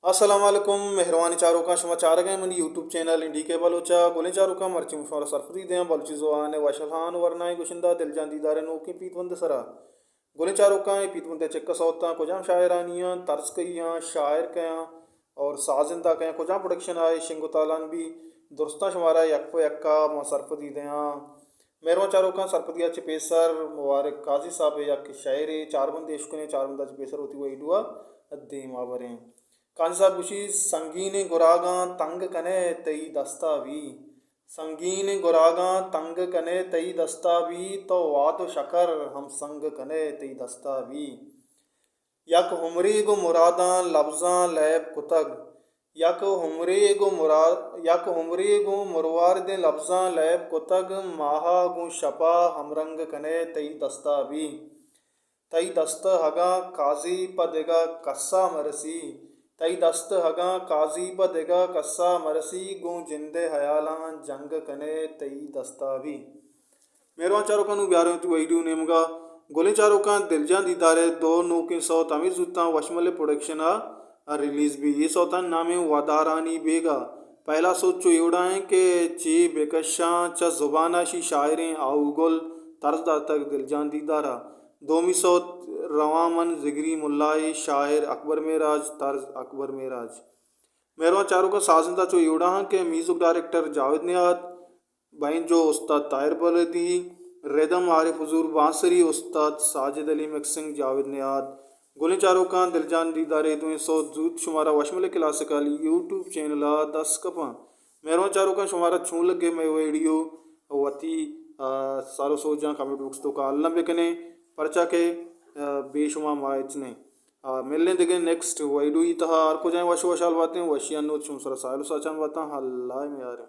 السلام علیکم، مہروانیں چاروکاں، شما چارگ ءَ منی یوٹیوب چینل این ڈی کے بلوچ ءَ۔ گلیں چاروکاں، مرچی من شمارا سرپدی دیاں بلوچی زبان ءِ وشحال ہان ءُ ورنائیں گشندہ دلجان دیدار ءِ نوکیں پیت بند ءِ سرا۔ گلیں چاروکاں، اے پیت بند ءِ چک ءُ سوتاں کجام شاعرانی آں، طرز کئی آں، شاعر کئے آں اور سازندہ کئے آں، کجام پروڈکشن ءَ اے شنگ ءُ تالان بی، درستاں شمارا یک پہ یکا ما سرپدی دیاں۔ مہروان چاروکاں، سرپدی ءَ چہ پیسر مبارک قاضی صاحب ءِ یک شعرے چاربندے اشکنیں، چاربند ءَ چہ پیسر وتی ویڈیو ءَ دیما بریں۔ قاضی صاحب گوشی، سنگینیں گراگاں تنگ کنئے تئی دستا بی، سنگینیں گراگاں تنگ کنئے تئی دستا بی، تو واد ءُ شکر ہم سنگ کنئے تئی دستا بی۔ یک عمرے گوں مراداں لبزاں لیب کتگ، یک عمرے گوں مرا-، یک عمرے گوں مرواردیں لبزاں لیب کتگ، ماہا گوں شپا ہمرنگ کنئے تئی دستا بی۔ تئی دست اگاں قاضی پہ دگہ کسا مرسی، تئی دست اگاں قاضی پہ دگہ کسا مرسی، گوں جندئے ہیالاں جنگ کنئے تئی دستا بی۔ مہروان چاروکاں، نوں بیاریں وتی ویڈیو نیمگا۔ گلیں چاروکاں، دلجان دیدار ءِ دو نوکیں سوت ہمے زوتاں وشمل پروڈکشن ءَ ریلیز بی۔ اے سوتانی نام ایں ودارانی بیگا۔ پہلا سوت چو اے وڑا ایں کہ چے بکشاں چہ زبان ءَ شی شاعریں آہو گل، طرز داتگ دلجان دیدار ءَ۔ دومی سوت رواں من ذگری ملائے، شاعر اکبر معراج، طرز اکبر معراج۔ مہروان چاروکاں، سازندہ چو اے وڑا اں کہ میوزک ڈائریکٹر جاوید نیاد، بینجو استاد طاہر بلدی، ردم عارف حضور، بانسری استاد ساجد علی، مکسنگ جاوید نیاد۔ گلیں چاروکاں، دلجان دیدار ءِ اے دوئیں سوت زوت شمارا وشمل کلاسیکل یوٹیوب چینل ءَ دست کپاں۔ مہروان چاروکاں، شمارا چون لگے مئے ویڈیو، وتی، آ، سر ءُ سوجاں کمنٹ باکس ءِ توکا الم بکنیں، پرچا کہ، آ، بے شما ما ہچ نیں۔ آ، ملیں دگہ نیکسٹ ویڈیو ءِ تہا، ہر کجائیں وش وشحال باتیں، وشیانی نود شمئے سرا ساہیل ءُ ساچان باتاں، اللہ ءِ میاریں۔